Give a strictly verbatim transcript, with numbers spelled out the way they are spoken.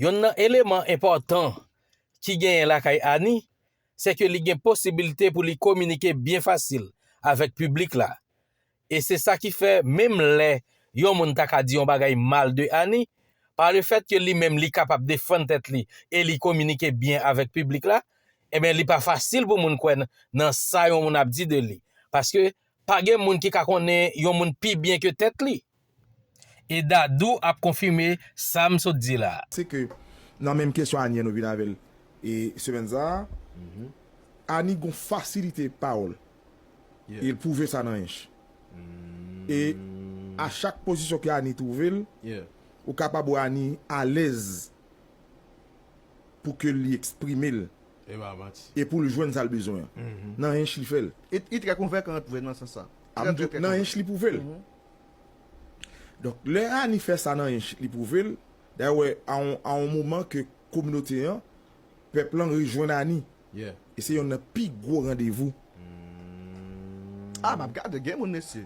Yonn nan eleman enpòtan ki genyen lakay Annie, se ke li gen posibilite pou li kominike byen fasil avèk piblik la. E se sa ki fè, menm lè yon moun ta ka di yon bagay mal de Annie, pa le fèt ke li menm li kapab defann tèt li e li kominike byen avèk piblik la, ebyen, li pa fasil pou moun kwè n- nan sa yon moun ap di de li. Paske pa gen moun ki ka konnen yon moun pi byen ke tèt li. E Dadou ap konfime sa m sot di la. Se ke nan menm kesyon Annie an nou vin avè l e semèn sa a, Annie gon fasilite pawòl. E l pwouve sa nan Ench. E a chak pozisyon ke Annie twouve l, ou kapab wè Annie alèz pou ke li eksprime l e pou l jwenn sa l bezwen an. Nan Ench li fè l. Li trè konvenkan ant vre nan sans sa. Trè, trè, trè Nan Ench li pwouve l. Donk, lè Annie fè sa nan Ench li pwouve l, dayè, a yon, a yon moman ke kominote an, pèp lan rejwenn Annie. E se yonn nan pi gwo randevou. Ah, m ap gade, gen moun mesye.